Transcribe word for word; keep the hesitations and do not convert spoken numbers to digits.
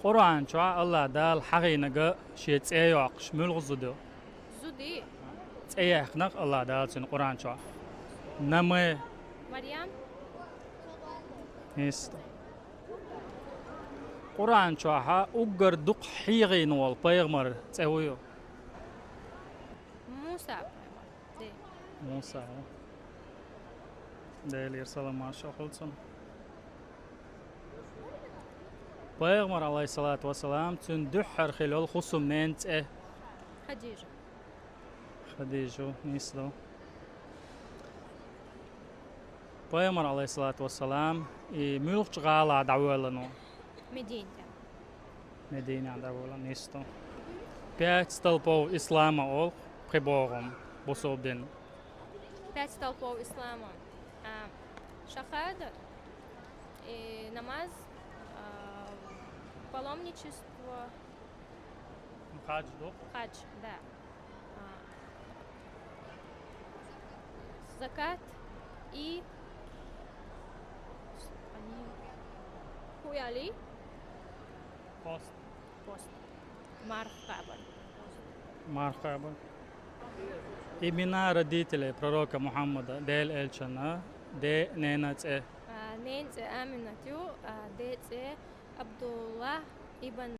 Къуръан чохь АллахӀ Дала хьахийнарг шен цӀе йоккхуш муьлха зуда ю? Зуда? ЦӀе яьккхинарг АллахӀ Дала цуьнан Къуръан чохь. Наме. Марьям? ХӀинца. Къуръан чохь уггар дукха хьехийна волу пайхамар цӀе хӀун ю? Муса пайхамар. Де. Муса. Делера салам маршалла хуьлда цунна. Пайхамар, Ӏалайхиссалату вассалам, цуьнан дуьххьара хилла йолу хӀусамненан цӀе? Хадижа. Хадижа, нийса ду. Пайхамар, Ӏалайхиссалату вассалам, и муьлхачу гӀалахь дӀавоьллина ву? Медина тӀе. Медина дӀавоьллина, нийса ду. Пять столпов ислама олу кхин бохам бусулба дин. Пять столпов ислама. А, шахадат, и намаз, а, паломничество. Хадж ду? Хадж, да. А, закат и они хуяли? Пост. Пост. Марха кхаба. Марха кхаба. Имена родителей пророка Мухаммада, Делан элчанан ден, ненан цӀе? А, ненан цӀе Аминат ю, а, ден цӀе Абдулла ибн